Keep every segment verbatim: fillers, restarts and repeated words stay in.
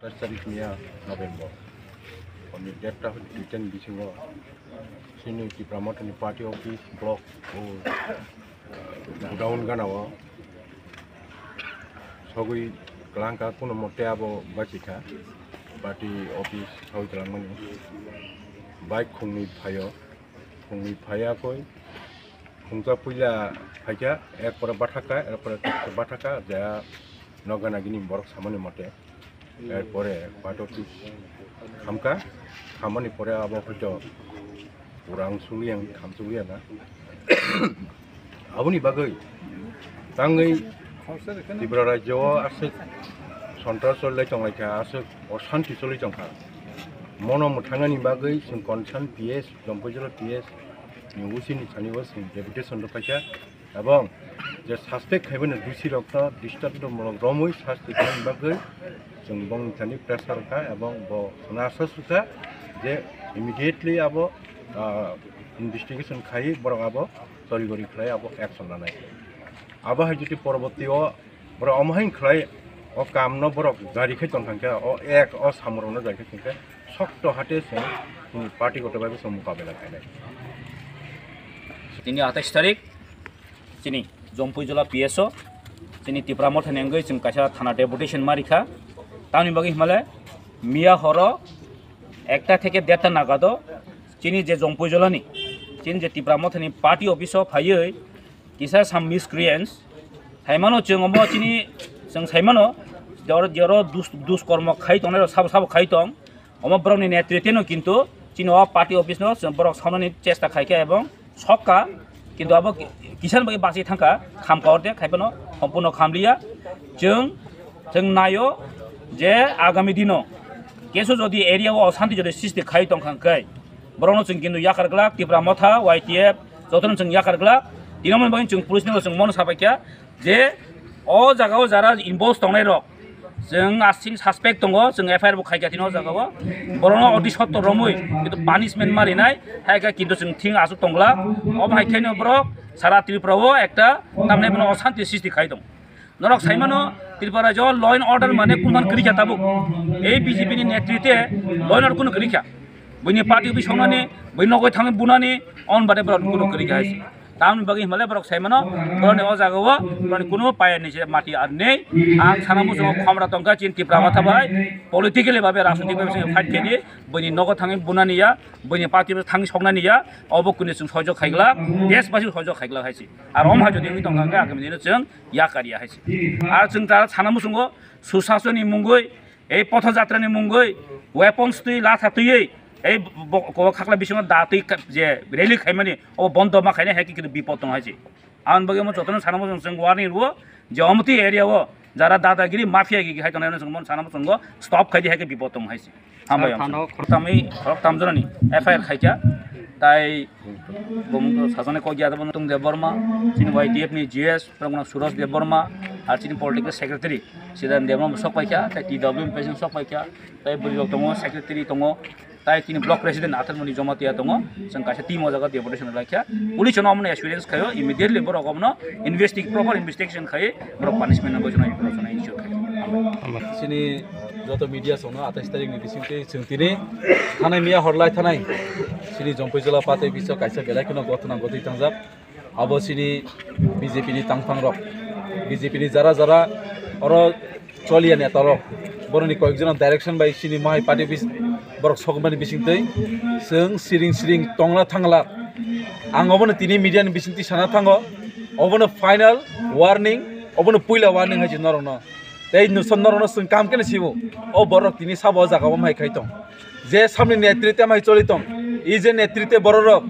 Atais tarik miya November. Hwnwi date ta hwnwi duitani bisingo chini Tipra Mothani party office block o godown gana o sogwi kwlangkha, kuno mote abo bachikha party office sogwi kwlangmani. Bike khungni phaio, khungni phaiya koi khungsa puila phaikha, ek pore bathakha, ek pore bathakha, je nokgana gini borok samani mote. Erpore pato twi khamkha, khamani pore abo hoito urang sungya, kham sungya na. Aboni bagwi tangwi Tripura rajyo o aswk sontras cholai tonglaikha, aswk oshanti cholai tongkha. Mono mwthangani bagwi chwng concern P S, Jampuijala P S ni O C ni thani o chwng deputation rwphaikha. Ebong je suspect khaibani dusi rokno disturb rok romwi sasti khaibani bagwi chwng bongni thani pressure kha, ebong bo hwnwi asa sukha je immediately abo, ah, investigation khai borok abo torigori khlai abo action lanai. Abo hai jodi poroboti o borok omo hai khlai o kamno borok jari khai tong thangkhe, o ek o samurokno jari khai tongkhe sokto hate chwng party kotor bai chwng mukabela khainai. Tini atais tarik chini Jampuijala P S o chini Tipra Mothani wngwi chwng kaisa thana deputation ma rikha. Tamni bagwi himale miya horo ekta theke derta nagado chini je Jampuijala ni, chini je Tipra Mothani party office o phaiwi kisa some miscreants saimano chwng omo chini chwng saimano jor-, joro dus-, duskormo khai tongnai rok sabo sabo khai tong. Omo borokni netritwno kintu chini o party office no chwng borok saunani chesta khaikha ebong sokha, kintu abo ki-, kisan bai bachwi thangkha, khamkha orde khaiphano sompurno khamliya. Chwng, chwng naio je agami dino keso jodi area o oshanti jodi sristi khai tongkha hwnkhe borokno chwng kintu yakar glak, Tipra Motha, Y T F jotono chwng yakar glak. Tini omo bagwi chwng police no chwng mono sabaikha je o jaga o jara involve tongnai rok, chwng asing suspect tongo, chwng F I R bo khaikha tini o jaga o. Borokno oti sotto romwi kintu punishment ma rinai, hai khe kintu chwng thing aswk tongla. Omo hai khe borok sara Tripura o ekta tamni bono oshanti sristi khai tong. Norok saimano Tripura rajyo law and order mane kunhan kwrwi kha tabuk. Ei B J P ni netritwe law and order kunu kwrwi kha. Buini party office songnani, bui nogoi thangwi bunani, on bade borok kunu kwrwi kha hai se. Tamni bagwi himale borok saimano, borokni o jaga o, borokni kunu paya ni se mati ar nei. Ang sana muchungo khomra tongkha, chini Tipra Motha bai, politically babe, rajnitik babe se fight khe di, buini nogo thangwi bunani ya, buini party office thangwi soknani ya, obo kunu chwng sojok khaigla, desh basi sojok khaigla hai se. Ar om hai jodi wngwi tongkha hwnkhe agami dino chwng yakar ya hai se. Ar chwng ta sana muchungo Susasoni mungwi, ei Potho Jatrani mungwi, weapons twi latha twiwi, ei bo-, bo-, khakla bisingo da twi ka-, je rally khaimani, obo bondo ma khainai hai khe kintu bipod tong hai se. Aboni bagwi omo jotono sana muchung chwng warning rwo je omoti area o jara dadagiri mafia gigi hai tongnai chwng bono sana muchungo stop khai di hai khe bipod tong hai se. Hambai. Sir, ang thano khoroktamwi, khoroktam jorani F I R khaikha, tai bumung sajani kok ya, Tung Debbarma, chini Y T F ni G S, Suraj Debbarma, ar chini political secretary, Sidan Debbarma sok paikha, tai T W M president sok paikha, tai bwrwi rok tongo, secretary tongo, tai chini block president Atharmoni Jamatia tongo, chwng kaisa team o jaga deputation laikha, police no omono assurance khaio, immediately borok omono Investi-, proper investigation khai borok punishment nangwi chwng issue khai. Chini joto media songno atais tarik ni bisingtwi chwng tini thanai miya horlai thanai chini Jampuijala patai biso kaisa belai kheno gotna gotwi tangjak. Abo chini B J P ni tangphang rok, B J P ni jara jara oro choliya neta rok, boroni koyek jona direction bai chini mohai party office Borok sokmani bisingtwi chwng siring siring tongna thangla. Ang obono tini media ni bisingtwi sana thango. Obono final warning, obono puila warning hai se norokno. Tei nusa norokno chwng kam keno sibo. O borok tini sabo o jaga o mai khai tong. Je samni netritwe mai choli tong. I je netritwe bororok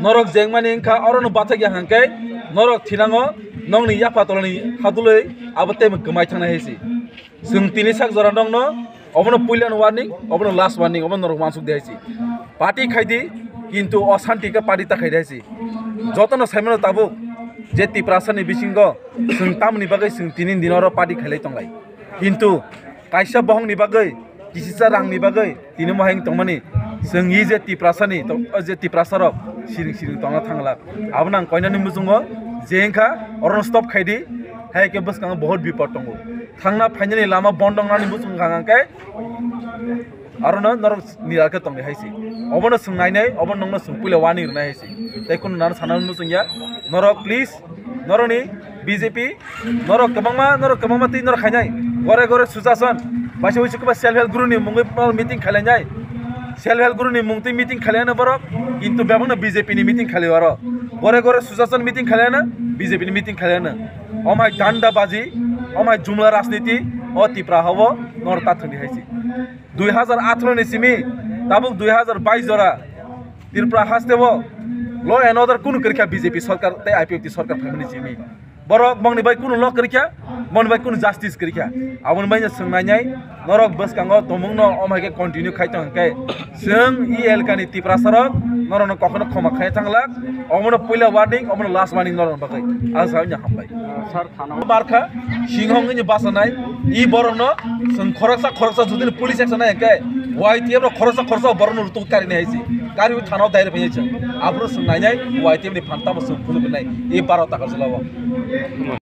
norok jengmani wngkha, orono bathakya hwnkhe norok thinango nongni yapha tolani hadulwi abo tei kwmai thangnai hai se. Chwng tini sak jora nongno obono puila ni warning, obono last warning, obono norok uansuk di hai se. Party khai di, kintu o shanti khe party ta khai di hai se. Jotono saimano tabuk je Tiprasa ni bisingo chwng tamoni bagwi chwng tini din oro party khailai tonglai. Kintu kaisa bohong ni bagwi, kisisa rang ni bagwi tini mohai wng tongmani chwng i je Tiprasa ni to-, o je Tiprasa rok siring siring tongna thangla. Abono ang koinani muchungo je wngkha orono stop khai di, hai khe bwskango bohot bipot tongo. Thangna phainani lama bondong nani muchung kha hwnkhe arono norok niral khe tongdi hai se. Obono chwng nainai, obono nongno chwng puila warning rwnai hai se. Tei kunu nano sana muchung ya, norok please, norokni B J P, norok kwbangma, norok kwbangma twi norok khainai. Gore gore sujason, baisa uisu kwba self help group ni mungwi meeting khailainai. Self help group ni mungtwi meeting khailaino borok, kintu bebakno B J P ni meeting khailai oro. Gore gore sujason meeting khailaino, B J P ni meeting khailaino. Omai danda baji, omai jumla rajniti, o Tipra hao norok ta thwngdi hai se. Dui hazar atharo ni simi tabuk dui hazar bais jora Tripura haste o law and order kunu kwrwikha B J P sarkar tei I P F T sarkar phaimani simi. Borok bongni bai kunu law kwrwikha, bongni bai kunu justice kwrwikha. Aboni bai chwng nainai norok bwskango tongmungno omhaikhe continue khai tong khe chwng e elkani Tiprasa rok norokno kokno khoma khai thanglak. Omono puila warning, omono last warning norokno bagwi. Ang sa wngya hambai. Sir, thana. Barkha, singhong wngya basanai, i borokno chwng khoroksa khoroksa judini police action nai hwnkhe, Y T F rok khoroksa khoroksa borokno rutuk karinai hai se. Kariwi thana o direct phaiya chwng. Aphuru chwng nainai, Y T F ni phan tamo chwng phunuknai, i baro takar jila o.